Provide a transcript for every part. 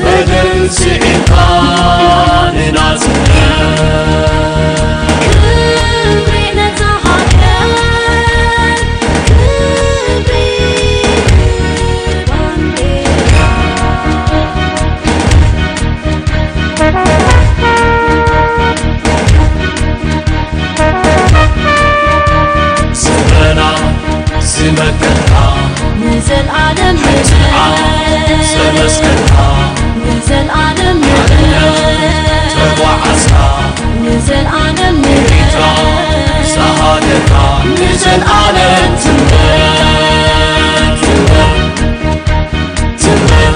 በደል ስዒርካ ንናጽነት። ክብሪ ነታ ሃገር፣ ክብሪ ንባንዴራ። ስረና ዝመከርካ ንዘልኣለም ሕትኣ ዘመስከርካ ንዘልኣለም ሓርነት ተጓዓዝካ ንዘልኣለም ኤርትራ ዝሃገርካ ንዘልኣለም ትንበር ትንበር ትንበር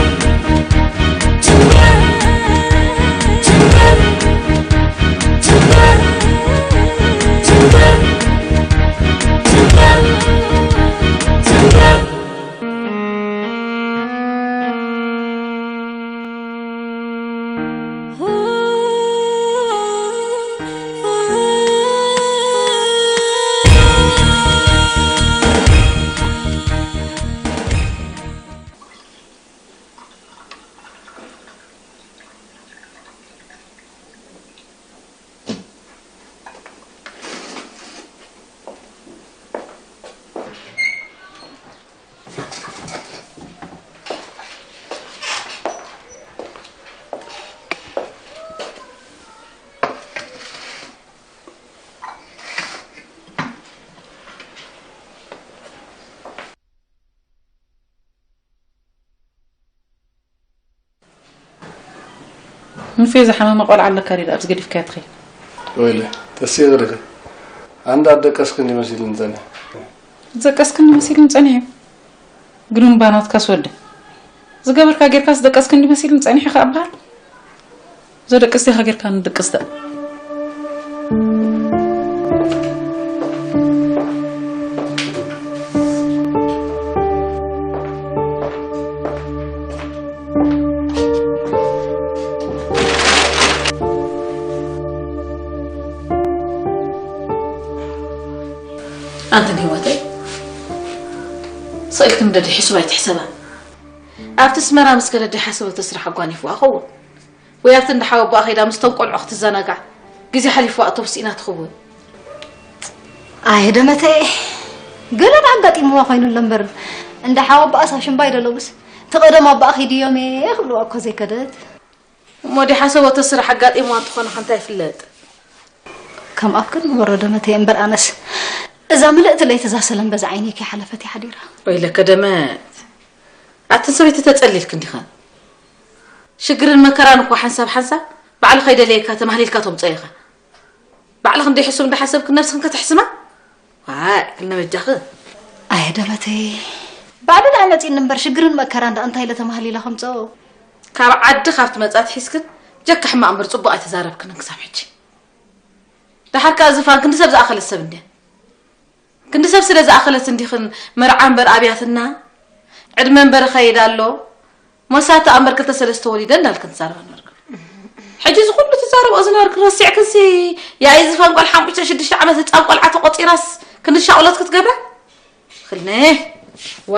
ትንበር ትንበር ትንበር ትንበር ትንበር ትንበር ንፌ ዝሓመመ ቆልዓ ኣለካ ድዩ? ኣብዚ ገዲፍካዮ ትኸይድ? ወይለ፣ ተስየ ገሪኺ። ኣንዳ ደቀስክን ይመስልኒ ጸኒሑ። ደቀስክን ይመስልኒ ጸኒሑ። ግን እምባ ናትካስ ወደ። ዝገበርካ ጌርካስ ደቀስክን ይመስልኒ ጸኒሑ ከኣ በሃል። እዞ ደቀስ ዲኻ ጌርካ ንድቅስ ደኣ። ኣንተን ህይወተይ፣ ስቕ ኢልክን ደዲ ሕሱብ ኣይትሕሰባ። ኣብቲ ኣስመራ ምስ ከደዲ ሓሰበቶ ስራሕ ኣጓኒፍዋ ኸውን። ወይ ኣብቲ እንዳ ሓወቦኣ ከይዳ ምስቶም ቆልዑ ክትዘናጋዕ ግዜ ሓሊፍዋ ኣውቶቡስ ስኢና ትኸውን። ኣየ ደመተየ፣ ገለ ደኣ ኣጋጢምዋ ኮይኑ ኣሎ እምበር፣ እንዳ ሓወቦኣስ ኣብ ሽምባይ ዶ ኣለውስ፣ እቲ ቀደም ኣቦኣ ኪድዮም እየ ክብልዋ እኮ ዘይከደት። እሞ ድሓሰበቶ ስራሕ ኣጋጢምዋ እንተኾነ ከ እንታይ ይፍለጥ? ከም ኣፍክን ግበሮ ደመተየ እምበር ኣነስ እዛ ምልእቲ ለይቲ እዛ ሰለም በዛ ዓይነይ ከይሓለፈት እያ ሓዲራ። ወይለከ ደመት፣ ኣትን ሰበይቲ ተጸሊልክ እንዲኸን? ሽግርን መከራን እኮ ሓንሳብ ሓንሳብ ባዕሉ ከይደለየካ ተማህሊልካ ተምጾ ኢኻ። ባዕልኽ እንደ ሕሱም እንዳሓሰብክ ነብስኽን ከተሕስማ? ዋይ፣ ክልነ በጃኺ። ኣየ ደመተይ፣ ባዕሉ ደኣ መጺኒ እምበር ሽግርን መከራን ደኣ እንታይ ኢለ ተማህሊለ ከምጽኦ? ካብ ዓዲ ካብ ትመጻ ትሒዝክን ጀካ ሕማቕ እምበር ጽቡቕ ኣይተዛረብክንን ክሳብ ሕጂ። ደሓር ከኣ ዝፋን ክንዲ ሰብ ዝኣኸለት ሰብ እንድያ። ክንዲ ሰብ ስለ ዝኣኸለት እንዲኽን መርዓ እምበር ኣብያትና፣ ዕድመ እምበር እኸይድ ኣሎ፣ ሞሳታ እምበር ክልተ ሰለስተ ወሊደ እንዳልክን ትዛረባ ነበርክን። ሕጂ እዚ ኩሉ ትዛረብኦ ዝነበርክን ረሲዕክንሲ፣ ያኢ ዝፋን ጓል ሓሙሽተ ሽዱሽተ ዓመት ህጻን ቆልዓ ተቖጺራስ ክንዲ ሻቕሎት ክትገብራ? ክልነ ዋ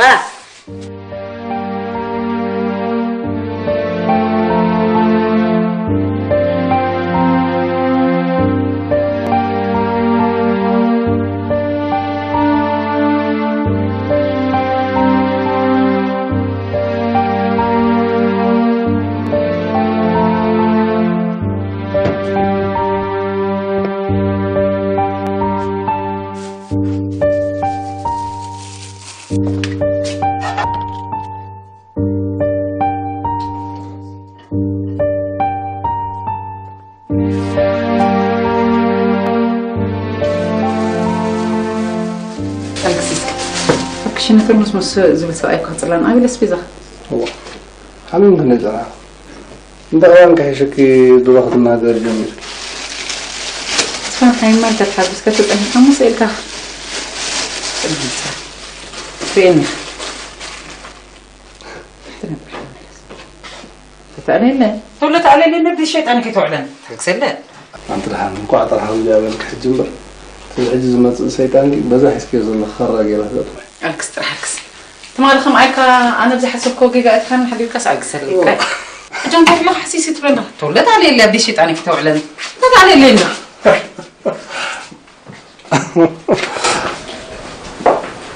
ኣልክሲስ፣ ኣብ ክሽነ ጥርሙስ ምስ ዝብል ሰብኣይ እኮ ክጽላን። ኣበይ ለስቤዛኻ? እዋ፣ ሓሚምክን ጸናሕ። እንዳ እዋን ከሒሸኪ ድሮ ክትናገሪ ጀሚርኪ። ተስፋ እንታይ ማልካ ተሓጒስካ ተጸኒሕካ እሞ ስኢልካ። ጽንሳ። ርእየኒ። ተተኣለለ። ተብሎ ተኣለለ ነብዲ ሸይጣን ከይተውዕለን። ተግሰለ። ኣንቲ ደሓን እንኳዕ ጥራሕ ከምዚኣ በልኪ ሕጂ እምበር። እቲ ሕጂ ዝመጽእ ሰይጣን ግን በዛ ሒዝክዮ ዘለኺ ካራ ጌራ ትገጥሞ። ኣልክስ ጥራሕ ኣልክስ። ትማሊ ከምኣ ኢልካ ኣነ ብዝሓሰብክዎ ጌጋ ኣእቲኻኒ ሓዲርካስ ኣልክሰለይ። እዎ። ጃንታ ብላ ሓሲሲ ትብለና። ተወለድ ኣለ የለ፣ ኣዲ ሽጣን ይፍተውዕለን። ተታለ የለ።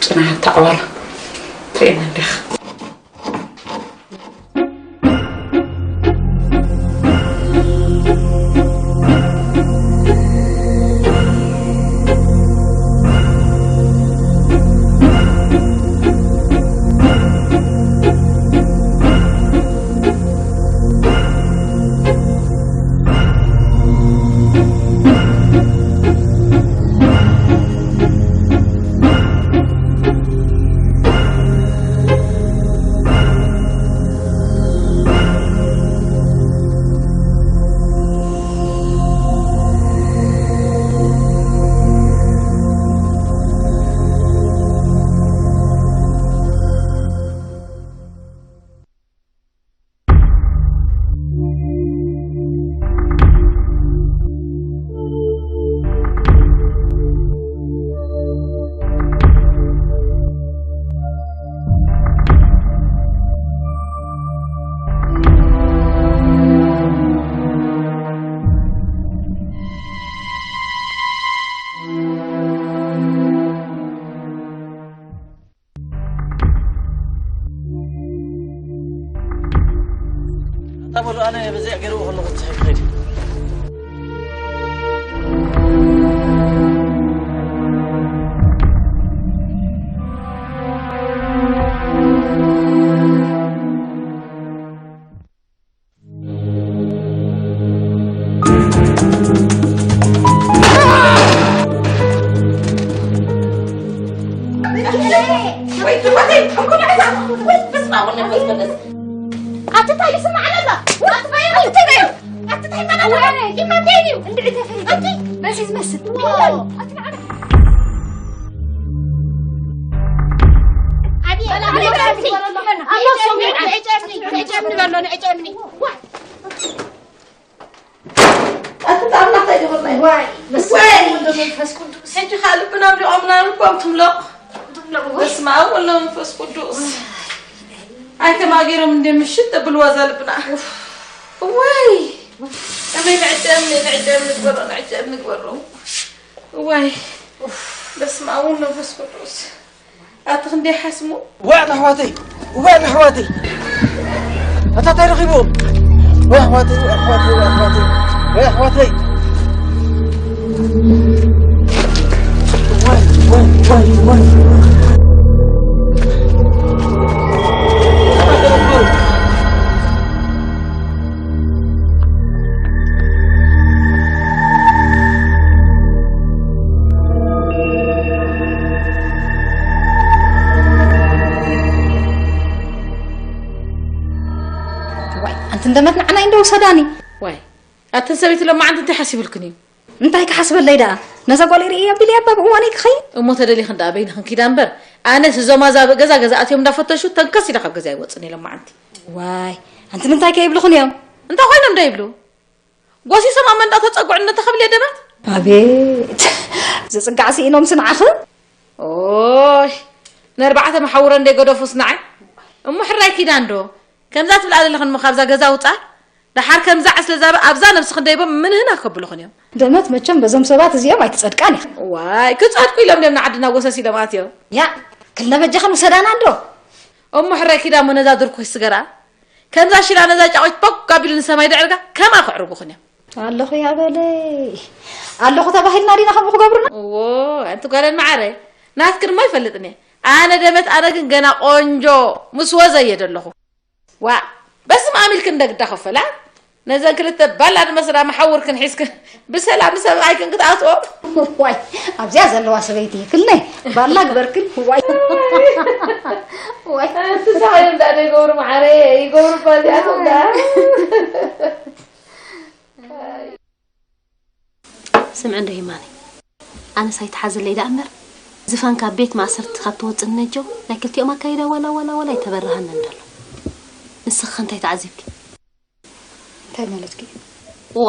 ጽናት ተዕዋል። ትርእየና እንዲኻ። ኣታ በሉ፣ ኣነ በዚኣ ገይረዎ ከለኹ ክጽሕፍ ይኽእል እዩ። ኣቲ እንታይ ይስማዕ ኣሎ? ኣቲ እንታይ እዩ? ኣቲ እንታይ ይመና? ወያነ፣ ይመን እዩ። እንድዒ ተፈሪዱ። ኣቲ በዚ ዝመስል። ኣቲ ንዓና። ዓብየ፣ ዓብየ፣ ዓብየ፣ ዓብየ፣ ዓብየ፣ ዓብየ፣ ዓብየ፣ ዓብየ፣ ዓብየ፣ ዓብየ፣ ዓብየ፣ ዓብየ፣ ዓብየ፣ ኣቲ ኣምላኽ እንታይ ይገብርና እዩ? ዋይ፣ በስመ ዋይ! ኣብ ወወልድ ወመንፈስ ቅዱስ። ሕጂ ኸኣ ልብና ኣውሊቖምና ልቦም ትምለቕ። ትምለቕ፣ ዋይ! በስመ ኣብ ወወልድ ወመንፈስ ቅዱስ። ኣይተማጌሮም እንደ ምሽት ተብልዋ እዛ ልብና። ዋይ! ከመይ ንዕደም፣ ንዕደም ንግበሮ፣ ንዕደም ንግበሮ። ዋይ! በስመ ኣብ ወወልድ ወመንፈስ ቅዱስ። ኣቲ ክንደይ ሓስሙ። ዋእ ኣሕዋተይ፣ ዋእ ኣሕዋተይ። ኣታ እንታይ ረኺብዎም? ዋእ ኣሕዋተይ፣ ዋእ ኣሕዋተይ፣ ዋእ ኣሕዋተይ፣ ዋእ ኣሕዋተይ። ዋይ፣ ዋይ፣ ዋይ፣ ዋይ። ዋይ፣ ኣንቲ እንደመት ንዓናይ እንደ ውሰዳኒ። ዋይ፣ ኣተን ሰበይቲ ሎማዓንቲ እንታይ ሓሲብልክን እዩ? እንታይ ክሓስበለይ ደኣ? ነዛ ጓል ርእየ ኣቢለ እየ ኣብ እዋነይ ክኸይድ። እሞ ተደሊኽን ደኣ በይንኽን ኪዳ እምበር፣ ኣነስ እዞም ኣዛብእ ገዛ ገዛ ኣትዮም እንዳፈተሹ ተንከስ ኢለ ካብ ገዛ ኣይወፅን እየ ሎማዓንቲ። ዋይ፣ ኣንቲ እንታይ ከ ይብልኽን እዮም? እንታይ ኮይኖም ዶ ይብሉ? ጎሲሶም ኣብ መንደቕ ተጸግዑ እነተኸብል የደባት? ኣቤት፣ ዝጽጋዕ ስኢኖም ስንዓኽ? ኦይ፣ ነርባዕተ መሓውረ እንደ ገደፉስ ንዓይ። እሞ ሕራይ ኪዳን ዶ? ከምዛ ትብላ ዘለኽን እሞ ካብዛ ገዛ ውጻ። ደሓር ከምዛ ዕስለ ዛበ ኣብዛ ነብስኽን ደይቦም ምንህና ከብልኽን እዮም። ደመት መቸም በዞም ሰባት እዚኦም ኣይትጸድቃን ኢኻ። ዋይ፣ ክጸድቁ ኢሎም ድዮም ንዓድና ጎሰስ ኢሎም ኣትዮም? ያ፣ ክልተ በጃኽን ውሰዳና እንዶ። እሞ ሕራይ ኪዳን እሞ ነዛ ድርኩስ ስገራ። ከምዛ ሽላ ነዛ ጫቑት ፖክ ኣቢሉ ንሰማይ ደዕርጋ ከማ ክዕርጉኽን እዮም። ኣለኹ ያበለይ። ኣለኹ ተባሂልና ዲና ከምኡ ክገብሩና? እዎ፣ ኣንቲ ጓለን መዓረ፣ ናትክን እሞ ኣይፈልጥን እየ። ኣነ ደመት፣ ኣነ ግን ገና ቆንጆ ምስ ወዘ እየ ደለኹ። ዋእ፣ በስመ ኣብ ኢልክን እንደ ግዳ ከፈላ። ነዘን ክልተ ባላ ዝመስላ መሓውርክን ሒዝክን ብሰላም ሰብኣይክን ክትኣትዎም። ዋይ፣ ኣብዚኣ ዘለዋ ሰበይቲ ክልነ ባላ ግበርክን። ዋይ። ዋይ። ኣንቲ ሰብኣዮም ደኣ ዶ ይገብሩ መዓረ፣ ይገብሩ እባ እዚኣቶም ደኣ። ስምዒ እንዶ ይማኒ፣ ኣነስ ኣይትሓዝለይ ደኣ እምበር፣ ዝፋን ካብ ቤት ማእሰርቲ ካብ ትወጽእ ነጆ፣ ናይ ክልቲኦም ኣካይዳ ዋላ፣ ዋላ፣ ዋላ ኣይተበረሃንን ደሎ። ንስኺ ከ እንታይ ተዓዚብኪ? እንታይ ማለትኪ? እዋ፣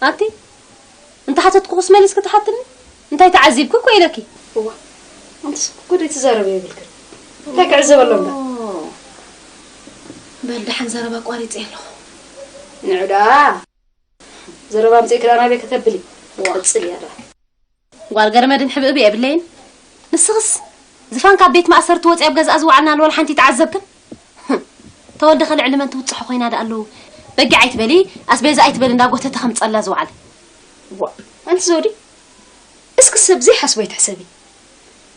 ኣቲ እንተ ሓተትኩኽስ መሊስኪ ትሓትኒ? እንታይ ተዓዚብኪ እኮ ኢለኪ። እዋ፣ ኣንተስ እኮ ዘይትዛረቢ የብልክን። እንታይ ክዕዘበሎም ደኣ? ኦ፣ በል ደሓን ዘረባ ኣቋሪፀ ኣለኹ። ንዕዳ ዘረባ ኣምፅእኪ ደኣ ናበይ ከተብሊ? ዋ። ቀፅል እያ ደኣ። ጓል ገረመድን ሕብእብ የብለይን። ንስኽስ ዝፋን ካብ ቤት ማእሰርቲ ወፂኣ ኣብ ገዝኣ ዝወዓልና ኣልዋል ሓንቲ ተዓዘብክን? ተወልደ ከ ልዕሊ መን ትውፅሖ ኮይና ደኣ ኣለዉ? በጊዕ ኣይትበሊ፣ ኣስቤዛ ኣይትበሊ እንዳጎተተ ከምፀላ ዝወዓለ። ዋ፣ ኣንቲ ዘውዲ፣ እስኪ ሰብ ዘይሓስቦ ኣይትሕሰቢ።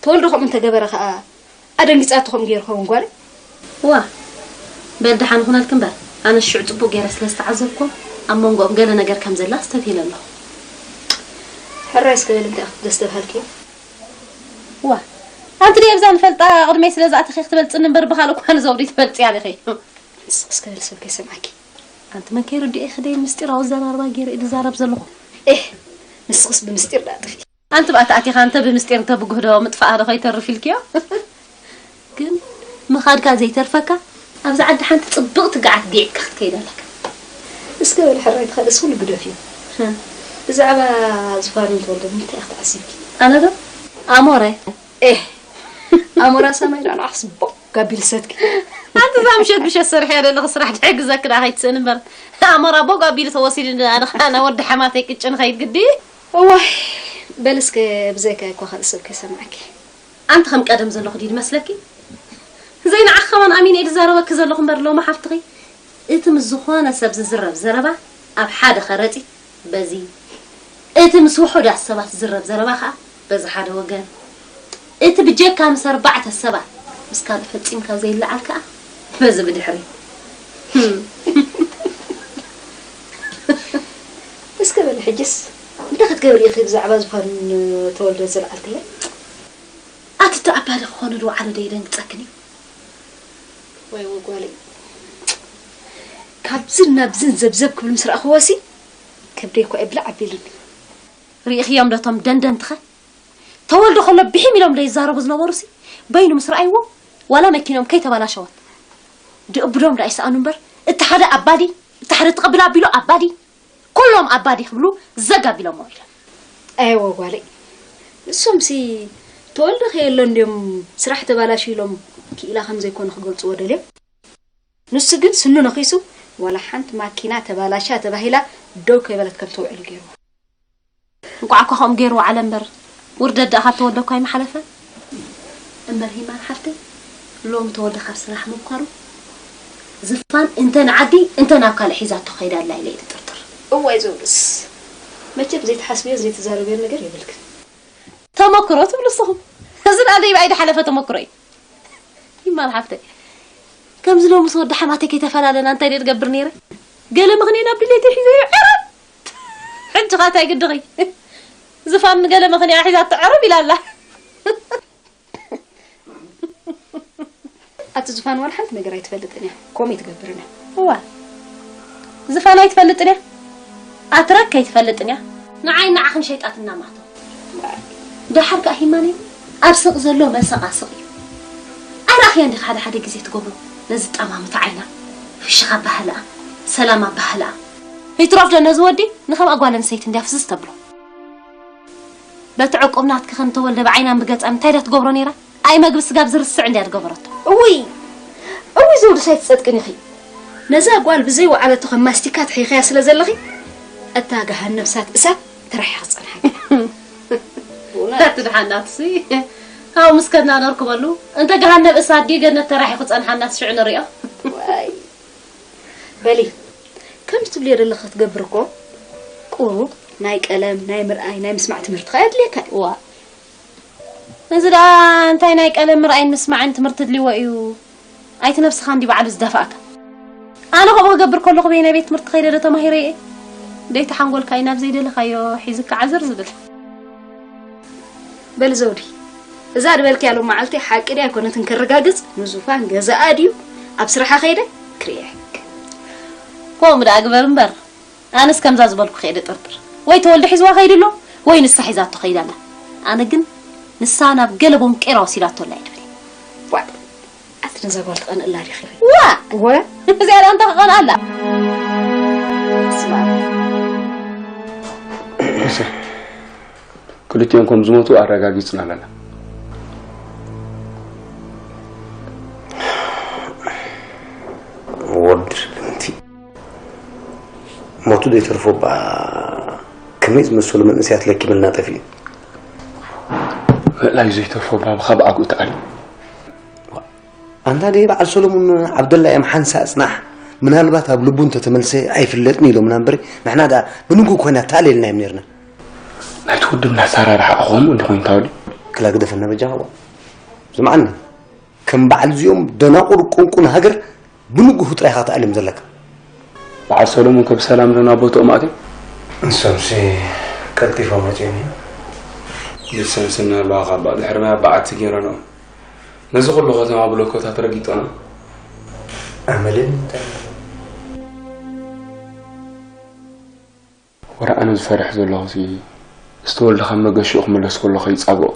ተወልደ ከምኡ እንተገበረ ከኣ ኣደንጊጻቶ ከምኡ ገይሩ ኸውን ጓለይ። ዋ፣ በል ደሓን ይኹነልኪ እምበር፣ ኣነ ሽዑ ጽቡቕ ገይረ ስለ ዝተዓዘብኩ ኣብ መንጎኦም ገለ ነገር ከም ዘላ ኣስተብሂለ ኣለኹ። ሕራይ እስከ በል እንታይ ኢኺ ደስ ተባሃልኪ? ዋ፣ ኣንቲ ደይ ኣብዛ ንፈልጣ ቅድመይ ስለ ዝኣተኺ ክትበልጽኒ እምበር ብኻልእ እኳ ንዘውዲ ትበልጽያ ኢኺ። ንስኺ እስከ በል ሰብ ከይሰምዓኪ። ኣንቲ መን ከይርድኦ ኢኺ ደይ ምስጢራዊ ኣዘራርባ ገይረ እየ ዝዛረብ ዘለኹ። ኤህ፣ ንስኽስ ብምስጢር ደኣ ጥፍኢ። ኣንቲ ብኣታ ኣቲኻ እንተ ብምስጢር እንተ ብጉህዶ ምጥፋኣ ዶ ከይተርፍ ኢልክዮ? ግን ምኻድካ ዘይተርፈካ ኣብዛ ዓዲ ሓንቲ ጽብቕቲ ገዓት ጊዕካ ክትከይድ ኣለካ። እስከ በል ሕራይ ትኻልስ ኩሉ ግደፍዮ። ህ። ብዛዕባ ዙፋን ተወልደ እንታይ ኢኺ ተዓሲብኪ? ኣነ ዶ? ኣሞረ። ኤህ፣ ኣሞራ ሰማይ ደኣ ንዓኽስ ቦግ ኣቢሉ ሰትኪ። ኣንቲ እዛ ምሸት ምሸት ሰሪሐ ዘለኺ ስራሕ ድሕግዘኪ ደኣ ከይትስእኒ እምበር። ኣሞራ ቦግ ኣቢሉ ተወሲዱ ኣነ ወዲ ሓማተይ ቅጭ ንኸይድ ግዲ። እዋይ፣ በል እስከ ብዘይካ እኳ ካልእ ሰብ ከይሰምዓኪ። ኣንቲ ከም ቀደም ዘለኹ ድዩ ዝመስለኪ? ዘይንዓኺ ከማን ኣሚነ እየ ዝዛረበኪ ዘለኹ እምበር ሎሚ ሓፍትኺ እቲ ምስ ዝኾነ ሰብ ዝዝረብ ዘረባ ኣብ ሓደ ከረጺት በዚ፣ እቲ ምስ ውሑዳት ሰባት ዝዝረብ ዘረባ ኸኣ በዚ ሓደ ወገን፣ እቲ ብጀካ ምስ ኣርባዕተ ሰባት ምስ ካልእ ፈጺምካ ዘይለዓል ከኣ በዚ ብድሕሪት። ህም። እስከ በሊ ሕጅስ እንታይ ክትገብሪ ኢኺ ብዛዕባ ዝኾን ተወልደ ዝለዓልክዮ? ኣቲ እቲ ኣባዲ ክኾኑ ዶ ዓዶ ደየደንግጸክን እዩ? ወይ ወጓለይ፣ ካብዝን ናብዝን ዘብዘብ ክብል ምስ ረኣኽዎሲ ከብደይ እኳ ይብላዕ ኣቢሉኒ። ርኢኽዮም ዶ እቶም ደንደንትኸ? ተወልደ ከሎ ብሒም ኢሎም ዶ ይዛረቡ ዝነበሩሲ በይኑ ምስ ረኣይዎ ዋላ መኪኖም ከይተባላሸወት ድእብዶም ዶ ኣይሰኣኑ እምበር፣ እቲ ሓደ ኣባዲ፣ እቲ ሓደ ተቐብላ ኣቢሉ ኣባዲ፣ ኩሎም ኣባዲ ክብሉ ዘግ ኣቢሎሞ ኢለ። ኣየወ ጓለይ፣ ንሶምሲ ተወልደ ከየሎ እንድዮም ስራሕ ተባላሽዩ ኢሎም ክኢላ ከም ዘይኮነ ክገልጽዎ ደልዮም። ንሱ ግን ስኑ ነኺሱ ዋላ ሓንቲ ማኪና ተባላሽያ ተባሂላ ደው ከይበለት ከም ትውዕል ገይርዋ። እንቋዕ እኳ ከምኡ ገይርዋ ዓለ እምበር፣ ውርደት ደኣ ካብ ተወልደ እኳ ኣይምሓለፈን። እምበር ሂማን ሓፍተይ፣ ሎሚ ተወልደ ካብ ስራሕ ምኳሩ ዝፋን እንተ ንዓዲ እንተ ናብ ካልእ ሒዛቶ ከይዳ ኣላ ኢለ እየ ዝጥርጥር። እዋይ ዘውዱስ፣ መቸም ዘይትሓስብዮን ዘይትዛረብዮን ነገር የብልክን። ተመክሮ ትብሉ እስኹም። እዚ ደኣ ደይ ብኣይ ዝሓለፈ ተመክሮ እዩ። ሂማን ሓፍተይ፣ ከምዚ ሎምስ ወዲ ሓማተይ ከይተፈላለና እንታይ ደይ ዝገብር ነይረ? ገለ ምኽንያት ናብ ድሌተይ ሒዘዮ ዕረብ። ሕጂ ኸ እንታይ ግድኺ? ዝፋን ንገለ ምኽንያት ሒዛቶ ዕረብ ኢላ ኣላ። ኣቲ ዝፋን ዋላ ሓንቲ ነገር ኣይትፈልጥን እያ። ከምኡ ኣይትገብርን እያ። እዋ፣ ዝፋን ኣይትፈልጥን እያ። ኣትረክ ኣይትፈልጥን እያ። ንዓይ ንዓኽን ሸይጣትና ማቶ። ደሓር ከኣ ሂማነይ ኣብ ስቕ ዘሎ መሰቓ ስቕ እዩ። ኣይረኣኽያን ዲኻ ሓደ ሓደ ግዜ ትገብሮ ነዚ ጠማምታ ዓይና ፍሽኽ ኣባህልኣ ሰላም ኣባህልኣ። ይትረፍ ዶ ነዚ ወዲ ንኸምኣ ጓል ኣንስተይቲ እንድያ ፍዝዝ ተብሎ። በቲ ዕቁብ ናትኪ ከም ተወልደ ብዓይናን ብገጻን እንታይ ድያ ትገብሮ ነይራ? ኣይ መግቢ ስጋብ ዝርስዕ እንድያ ዝገበረቶ። እውይ፣ እውይ ዘውድስ ኣይትጸድቅን ኢኺ። ነዛ ጓል ብዘይ ወዓለቶ ከም ማስቲካ ትሒኽያ ስለ ዘለኺ፣ እታ ገሃነብ እሳት እሳት ተራሒኻ ክጸንሓካ። ኣቲ ድሓን ናትሲ፣ ካብኡ ምስ ከድና ነርክበሉ። እንተ ገሃነብ እሳት ድዩ ገነት ተራሒኹ ጸንሓናስ ሽዑ ንሪኦ። ዋይ። በሊ፣ ከምዚ ትብልዮ ዘለኺ ክትገብር እኮ ቁሩብ ናይ ቀለም፣ ናይ ምርኣይ፣ ናይ ምስማዕ ትምህርቲ ከኣ የድልየካ እዩ። ዋ። እዚ ደኣ እንታይ ናይ ቀለም ምርኣይን ምስማዕን ትምህርቲ ድልዎ እዩ? ኣይቲ ነብስኻ እንዲ ባዕሉ ዝደፍኣካ። ኣነ ከምኡ ክገብር ከለኹ በየናይ ቤት ትምህርቲ ከይደ ዶ ተማሂረ እየ? ደይቲ ሓንጎልካ እዩ ናብ ዘይደለኻዮ ሒዝካ ዓዘር ዝብል። በሊ ዘውዲ፣ እዛ ዝበልክያ ሎም መዓልቲ ሓቂ ድያ ኣይኮነትን ከረጋግጽ ንዙፋን ገዛኣ ድዩ ኣብ ስራሓ ከይደ ክርእያ። ከምኡ ደኣ ግበር እምበር፣ ኣነስ ከምዛ ዝበልኩ ከይደ ጥርጥር። ወይ ተወልደ ሒዝዋ ከይዱ ኣሎ፣ ወይ ንሳ ሒዛቶ ከይዳ ኣላ። ኣነ ግን ንሳ ናብ ገለ ቦንቄራ ወሲዳቶ ኣላ እየ ድብል። ዋእ፣ ኣቲ ነዛ ጓል ትቐንእላ ዲኺ? ዋ! ወ? እዚኣ ደኣ እንታይ ክቐንኣላ? ስማ። እሰ፣ ክልቲኦም ከም ዝሞቱ ኣረጋጊጽና ኣለና። እወ፣ ሞቱ ዘይተርፎ እባ ከመይ ዝመሰሉ መንእሰያት ለኪምልና ጠፊኡ። ምእላይ ዘይተርፎ እባ ብኻብ ኣግኡ ተኣልዩ። ኣንታ ደይ በዓል ሰሎሙን ዓብደላ እዮም ሓንሳእ ጽናሕ ምናልባት ኣብ ልቡ እንተተመልሰ ኣይፍለጥን ኢሎምና እምበር ንሕና ደኣ ብንጉ ኮይና ተኣልየልና እዮም ነርና። ናይቲ ውድብና ኣሰራርሓ ኣኾምኡ እንዲኾይኑ ታውዲ። ክላ ግደፈና በጃኻ ስምዓኒ ከም በዓል እዚኦም ደናቑር ቁንቁን ሃገር ብንጉሁ ጥራይ ኢኻ ተኣልዮም ዘለካ። በዓል ሰሎሙን ከ ብሰላም ዶ ናብ ቦትኦም ኣትዮም? ንሶምሲ ቀልጢፎም መጺኦም እዮም። ይሰንስና ኣለዋ ካብ ድሕሪ ማይ ኣባዓቲ ገይረንኦም ነዚ ኩሉ ከተማ ብሎኮታት ረጊጦና። ኣመልን ወረ ኣነ ዝፈርሕ ዘለኹ ሲ ዝተወልደ ካብ መገሽኡ ክምለስ ከሎ ከይጻብኦ።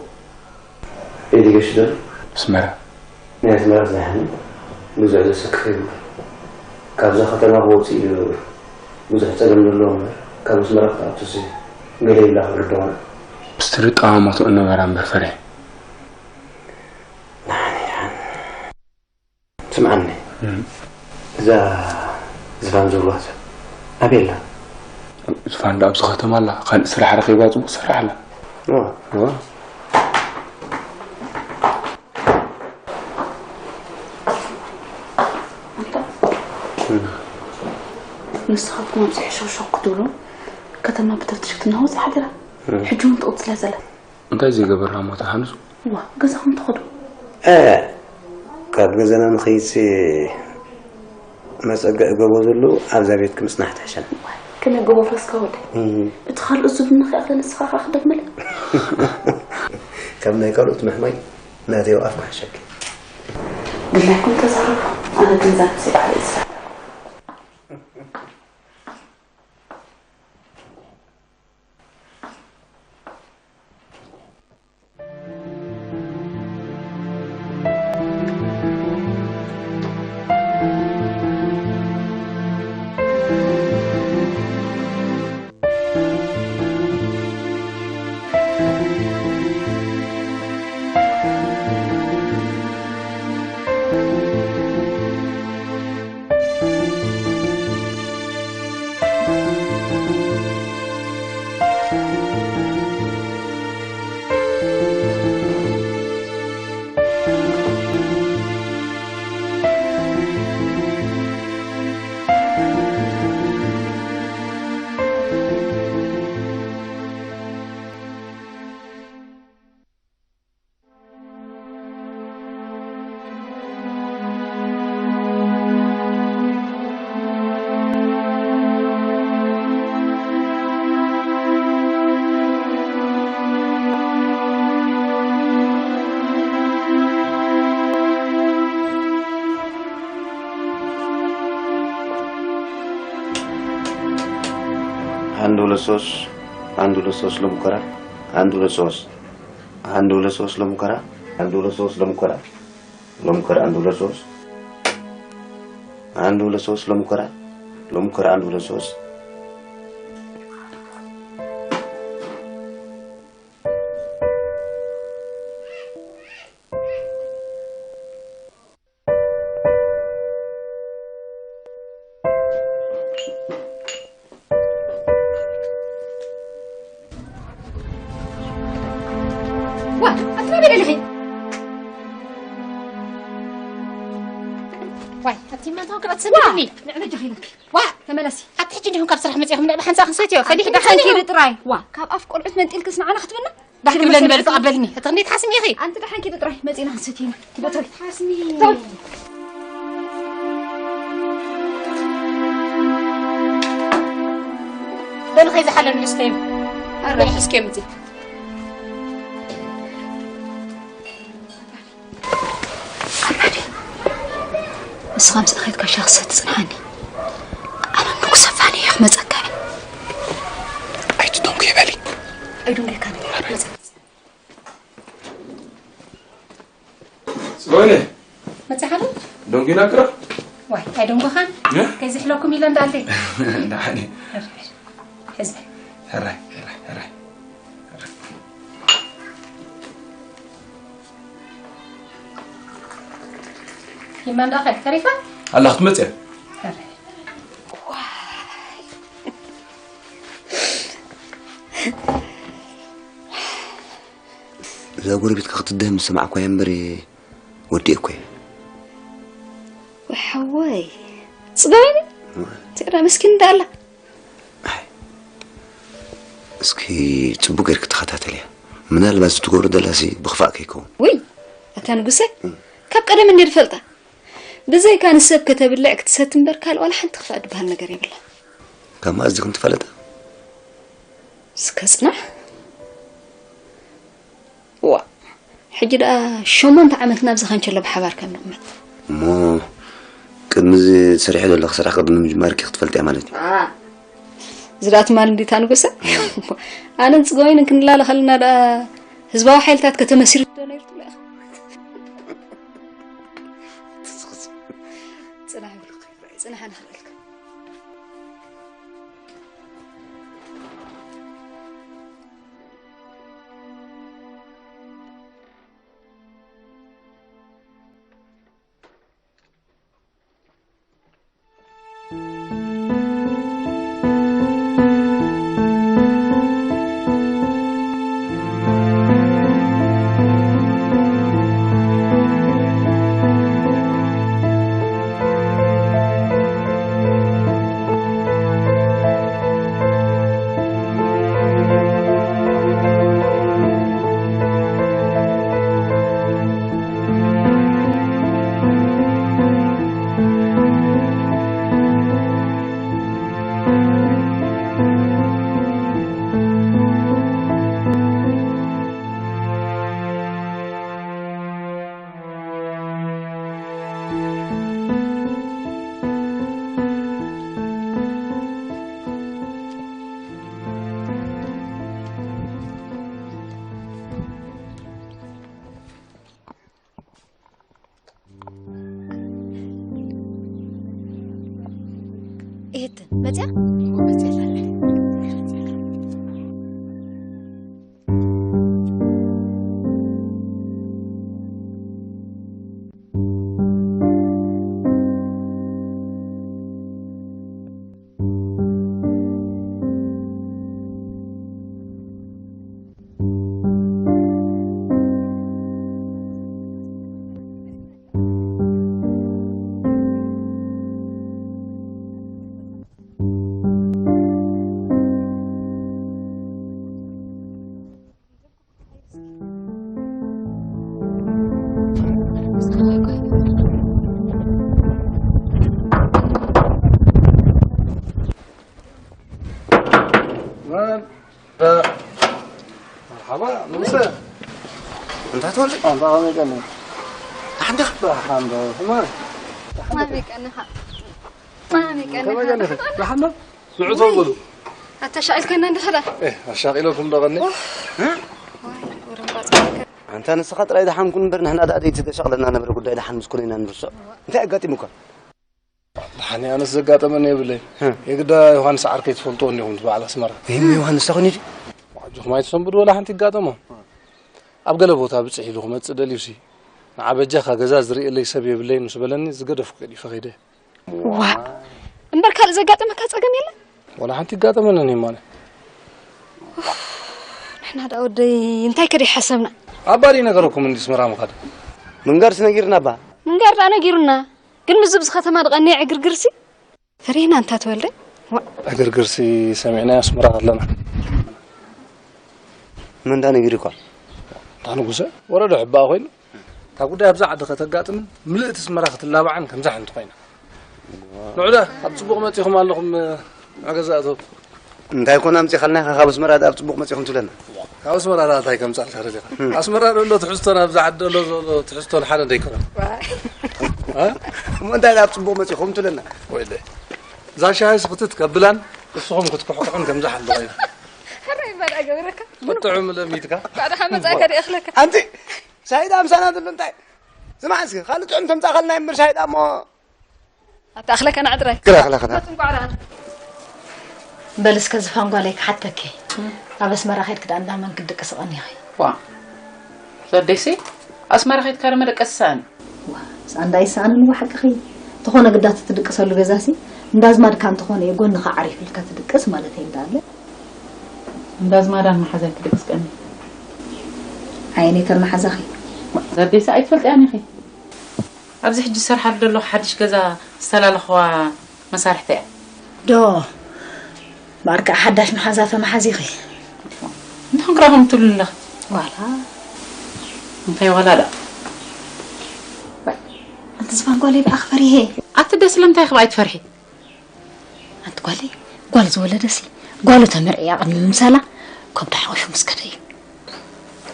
ኢዲ ገሽ ዶ? ኣስመራ። ናይ ኣስመራ ዝሓኒ ብዙሕ ዘሰክፍ እዩ። ካብዛ ከተማ ክወፅእ እዩ ብዙሕ ፀገም ዘለዎ እምበር ካብ ኣስመራ ክትኣቱሲ ገለ ይብላ ክርድዋና። ብስትሪ ጠማማቱ እነበራ እምበር ፈሪሐ። ስምዓኒ እዛ ዝፋን ዝብልዋ ሰብ ኣበይ ኣላ? ዝፋን ደኣ ኣብዚ ከተማ ኣላ። ካልእ ስራሕ ረኺባ ፅቡቕ ትሰርሕ ኣላ። እዋ። እዋ። ኣንታ ንስኻትኩም ኣብዚ ሕሾሾ ክትብሉ ከተማ ብተፍትሽ ክትናወፅ ሓደራ። ሕጂ እውን ትቕፅል እያ ዘላ። እንታይ ዘይገበርና እሞ ተሃንጹ? እዋ ገዛኹም ትኸዱ። እ ካብ ገዛና ንኸይድሲ መጸግዒ ጎቦ ዘሎ ኣብዛ ቤትኪ ምጽናሕ ትሕሸና። ከመይ ጎቦ ፍረስካ ወደይ? እቲ ካልእ ዙብ ንኽኣኽለ ንስኻ ኸዓ ክደግመለ። ካብ ናይ ካልኦት ምሕማይ ናተይ ኣፍ ክሕሸኪ። ግላይኩም ተዛረቡ። ኣነ ግን ዛንሲ ባዕለይ ዝዛረብ። አንድ ሁለት ሶስት አንድ ሁለት ሶስት ለሙከራ አንድ ሁለት ሶስት አንድ ሁለት ሶስት ለሙከራ አንድ ሁለት ሶስት ለሙከራ ለሙከራ አንድ ሁለት ሶስት አንድ ሁለት ሶስት ለሙከራ ለሙከራ አንድ ሁለት ሶስት ዋ ኣቲ ናበይ ደለኺ? ዋይ ኣቲ ማንታው ክራት ሰብኒ ንዕበ ጀኺና ዋ ተመለሲ። ኣቲ ሕጂ እንዲኹም ካብ ስራሕ መጺኹም ናይ ብሓንሳ ክንሰትዮ ፈሊሕ ደሓን ደሓን ጥራይ ዋ ካብ ኣፍ ቆልዑት መንጢልክስ ንዓና ክትብልና ዳሕኪ ብለኒ በል ተቐበልኒ። እቲ ክንደይ ትሓስሚ ኢኺ? ኣንቲ ደሓን ኪዲ ጥራይ መጺና ክንሰትይና። ኪቦቶይ። ሓስሚ። በል ኸይ ዝሓለሉ ስተዩ። ኣረ ሒዝኪ ምጺ። ኣናዲ ንስኻ ምስ ንኸይድ ጋሻ ክሰቲ ጽንሓኒ። ኣነ ንጉሰ ፋኒ እየ ክመጸካ እየ። ኣይትደንጉ ይበሊ። ኣይደንጉ ይካኒ መጸ ጽዮነ መጽሓሉ ደንጉና ቅረ ዋይ ኣይደንጉኻን ከይዝሕለኩም ኢለ እንዳልደይ እንዳሓኒ ሕዝበ ሕራይ ሕራይ ሕራይ ይመን ዳኸ ተሪፋ ኣላ ክትመጽእ እያ። እዛ ጎረቤትካ ክትድህም ዝሰማዕኳ እያ እምበር ወዲኤ እኮ እየ። ወይ ሓወይ፣ ጽገበኒ። ትራ መስኪን እንዳላ። ኣይ፣ እስኪ ጽቡቅ ጌርክ ተኸታተልያ። ምናልባት እዚ ትገብሮ ዘላሲ ብኽፋእ ከይከውን። ውይ፣ ኣታ ንጉሰ፣ ካብ ቀደም እንዴ ዝፈልጣ? ብዘይካ ንሰብ ከተብልዕ ክትሰቲ እምበር ካልእ ዋላ ሓንቲ ክፋእ ዝበሃል ነገር የብላ። ካብ መኣዝ ዲኹም ትፈለጣ? እስከ ጽናሕ። ዋ፣ ሕጂ ደኣ ሸሞንተ ዓመት ናብዚ ካንቸሎ ብሓባር ከም ንቕመጥ። እሞ ቅድሚ እዚ ትሰርሒ ዘለኺ ስራሕ ቅድሚ ምጅማርኪ ክትፈልጥያ ማለት እዩ። አ፣ እዚ ደኣ ትማል እንዲታ ንጉሰ። ኣነን ጽገወይንን ክንላለ ከለና ደኣ ህዝባዊ ሓይልታት ከተመሲርት ዶ ነይሩ ትብላ ኢኻ? ጽናሕ ይብሉኻ። ጽናሕ ኣነ ክብለልካ። እህት መጽያ መጽያ መርሓባ ንጉሰ። እንታይ ትወልድ? ኣንታ ከመይ ቀኒ? ደሓን ዲኻ? ደሓን ዶ? ከመይ? ማመይ ቀንኻ። ማመይ ቀንኻ። ከመይ ቀኒ? ደሓን ዶ? ንዑ ተው በሉ። ኣተሻቒልከና እንዲኻ ደኣ። ኤ፣ ኣሻቒለኩም ዶ ቀኒ? ኡፍ። እ? ዋይ፣ ወረምባጽ። ኣንታ ንስኻ ጥራይ ደሓን ኩን እምበር ንሕና ደኣ ደይቲ ተሻቕለና ነበረ ጉዳይ ደሓን ምስ ኮነ ኢና ንርስዖ። እንታይ ኣጋጢሙካ? ደሓን ኣነስ ዘጋጠመኒ የብለይ። እ። የግዳ ዮሃንስ ዓርከይ ትፈልጥዎ እንዲኹም እቲ በዓል ኣስመራ። ይህም ዮሃንስ ተኾይኑ ድዩ? ኣጆኹም ኣይትሰንብዱ ወላ ሓንቲ ይጋጠሞ። ኣብ ገለ ቦታ ብጽሕ ኢሉ ክመጽእ ደልዩሲ። ንዓ በጃኻ ገዛ ዝርእየለይ ሰብ የብለይ ምስ በለኒ ዝገደፍኩ ገዲፈ ከይደ። ዋ፣ እምበር ካልእ ዘጋጠመካ ጸገም የለን? ወላ ሓንቲ ይጋጠመኒ እኔ ማለ። ንሕና ደኣ ወደይ እንታይ ከደ ሓሰብና? ኣባዲ ነገረኩም እንዲ ኣስመራ ምኻድ። ምንጋርስ ነጊርና ባ? ምንጋር ደኣ ነጊሩና። ግን ምስዚ ብዚ ከተማ ድቐንየ ዕግርግርሲ ፈሪህና እንታ ተወልደ። ዋ። ዕግርግርሲ ሰሚዕናዮ ኣስመራ ኣለና። መን ዳ ነጊሩካ? እንታ ንጉሰ፣ ወረዶ ሕባእ ኮይኑ። እታ ጉዳይ ኣብዛ ዓዲ ከተጋጥምን ምልእቲ ኣስመራ ክትላባዕን ከምዛ ሓንቲ ኮይና። ንዑ ዳ፣ ኣብ ጽቡቕ መጺኹም ኣለኹም፣ ኣብ ገዛ እቶም። እንታይ ኮን ኣምጺኻልና ኢኻ ካብ ኣስመራ ዳ ኣብ ጽቡቕ መጺኹም ትብለና? ካብ ኣስመራ ዳ እንታይ ከምጻልካ ደሊኻ? እም። ኣስመራ ዘሎ ትሕዝቶን ኣብዛ ዓዲ ዘሎ ዘሎ ትሕዝቶን ሓደ እንዶ ኣይኮነን? ዋይ። እ? እሞ እንታይ ዳ ኣብ ጽቡቕ መጺኹም ትብለና? ወይለይ። እዛ ሻሂ ስኽትት ከብላን ንስኹም ክትኩሕኩሑን ከምዛ ሓንቲ ኮይና። ሕራይ እምበር ኣገበረካ። ጥዑም ለሚትካ። ባዕልኻ መጻእካ ድእኽለካ። ኣንቲ ሻሂ ዳ ምሳና ዘሎ እንታይ? ስማዕ እስኪ፣ ካልእ ጥዑም ተምጻእካልና እምበር ሻሂ ዳ እሞ ኣታ ኣኽለካ ንዓ ጥራይ። ግራ ኣኽለካ ንዓ። እንቋዕ ደኣ። በል እስከ ዝፋን ጓለይ ክሓተኪ። ኣብ ኣስመራ ኸይድኪ ደኣ እንዳመን ክትድቅሲ ቀኒኺ? ዋ፣ ዘደይሲ፣ ኣስመራ ኸይድካ ዶ መደቀሲ ሰኣን? ዋ፣ ሰኣን ዳ ይሰኣንን እዋ ሓቅኺ። ተኾነ ግዳ ትድቅሰሉ ገዛሲ፣ እንዳ ኣዝማድካ እንተኾነ እየ ጎንኻ ዓሪፍ ኢልካ ትድቅስ ማለተይ እንዳለ። እንዳ ኣዝማዳ መሓዛይ ትድቅስ ቀኒ። ኣየነይ ተመሓዛኺ? ዘዴሳ ኣይትፈልጥያን ኢኺ። ኣብዚ ሕጂ ዝሰርሓሉ ዘለኹ ሓድሽ ገዛ ዝተላለኽዋ መሳርሕቲ እያ። ዶ ማርካ ሓዳሽ መሓዛ ተመሓዚኺ? እንተኾን ክረኹም ትብሉ ኣለኺ። ዋላ እንታይ ዋላ ዳ? ኣንቲ ዝፋን ጓለይ ብኣኽ ፈሪሄ። ኣቲ ደስ ለምታይ ክብኣይ ትፈርሒ? ኣንቲ ጓለይ፣ ጓል ዝወለደሲ ጓሉ ተመርዕያ ቅድሚ ምምሳላ ከብዱ ሓቑፉ ምስ ከደ እዩ።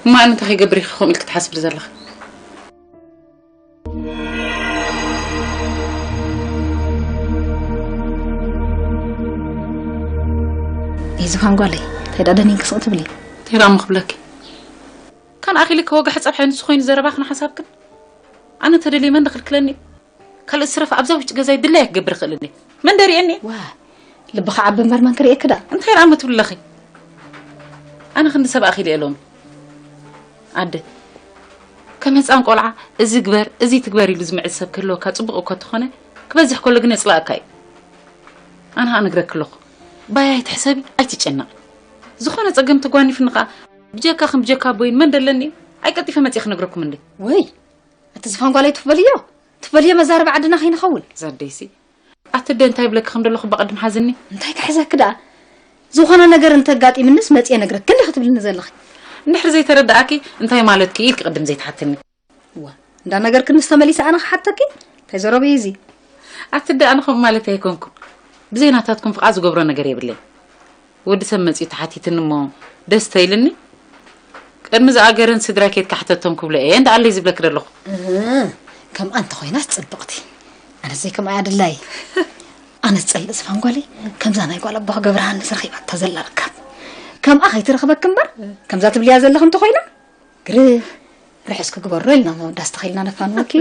እማ ኣነ እንታይ ከይገብር ኢኺ ከምኡ ኢልኪ ትሓስብሊ ዘለኺ? ኣይ ዝፋን ጓለይ፣ እንታይ ደኣ ደኒንኪ ስቕ ትብሊ? እንታይ ደኣ እሞ ክብለኪ? ካን ኣኺሊ ከወግሐ ጸብሐ ንሱ ኮይኑ ዘረባኽን ሓሳብክን? ኣነ ተደልየ መን ድኽልክለኒ? ካልእ ስረፍ ኣብዛ ውሽጢ ገዛይ ድላየ ክገብር እኽእል እንዴ? መን ደሪኤኒ? ዋ፣ ልብኻ ዓቢ እምበር መን ክርእየኪ ደኣ? እንታይ ደኣ እሞ ትብሊ ኣለኺ? ኣነ ክንዲ ሰብ ኣኺለ እየ ሎሚ። ኣደ፣ ከም ህፃን ቆልዓ እዚ ግበር፣ እዚ ትግበር ኢሉ ዝምዕድ ሰብ ክህልወካ ፅቡቕ እኮ እንተኾነ፣ ክበዝሕ ከሎ ግን የፅልኣካ እዩ። ኣነ ኸዓ እነግረኪ ኣለኹ፣ ባይ ኣይትሕሰቢ፣ ኣይትጨነቒ። ዝኾነ ፀገም ተጓኒፍኒ ኸዓ ብጀካኽን ብጀካ ኣቦይን መን ደለኒ? ኣይቀልጢፈ መፂአ ክነግረኩም እንዴ? ወይ፣ እቲ ዝፋን ጓለይ ትኽበልዮ፣ ትኽበልዮ መዛረቢ ዓድና ከይንኸውን። ዘደይሲ፣ ኣቲ ኣደ እንታይ ይብለኪ ከም ዘለኹ ብቐድም ሓዝኒ። እንታይ ክሕዘኪ ደኣ? ዝኾነ ነገር እንተጋጢምንስ መፂአ ነግረኪ እንዲኺ ትብልኒ ዘለኺ። እንድሕር ዘይተረዳኣኪ እንታይ ማለትኪ ኢልኪ ቅድም ዘይትሓትኒ። እዋ፣ እንዳ ነገርክንስ ተመሊሰ ኣነ ክሓተኪ? እንታይ ዘረበ እዩ እዚ? ኣቲ ኣደ ኣነ ከምኡ ማለት ኣይኮንኩን። ብዘይ ናታትኩም ፍቓድ ዝገብሮ ነገር የብለይን። ወዲ ሰብ መፂኡ ተሓቲትኒ እሞ ደስ ተይልኒ። ቅድሚ ዝኣገረን ስድራ ኬድካ ሕተቶም ክብሎ እየ እንዳ ኣለይ ዝብለኪ ዘለኹ። እህ፣ ከምኣ እንተኾይናስ ጽብቕቲ። ኣነስ ዘይከምኣ እያ ድላይ። ኣነስ ጸልእ ዝፋን ጓለይ ከምዛ ናይ ጓል ኣቦ ክገብርሃንስ ረኺባታ ዘላ ርካብ። ከምኣ ከይትረኽበኪ እምበር፣ ከምዛ ትብልያ ዘለኺ እንተኾይና፣ ግርህ ርሑስ ክግበሮ ኢልና መወዳእታ ተኺልና ነፋንወኪ።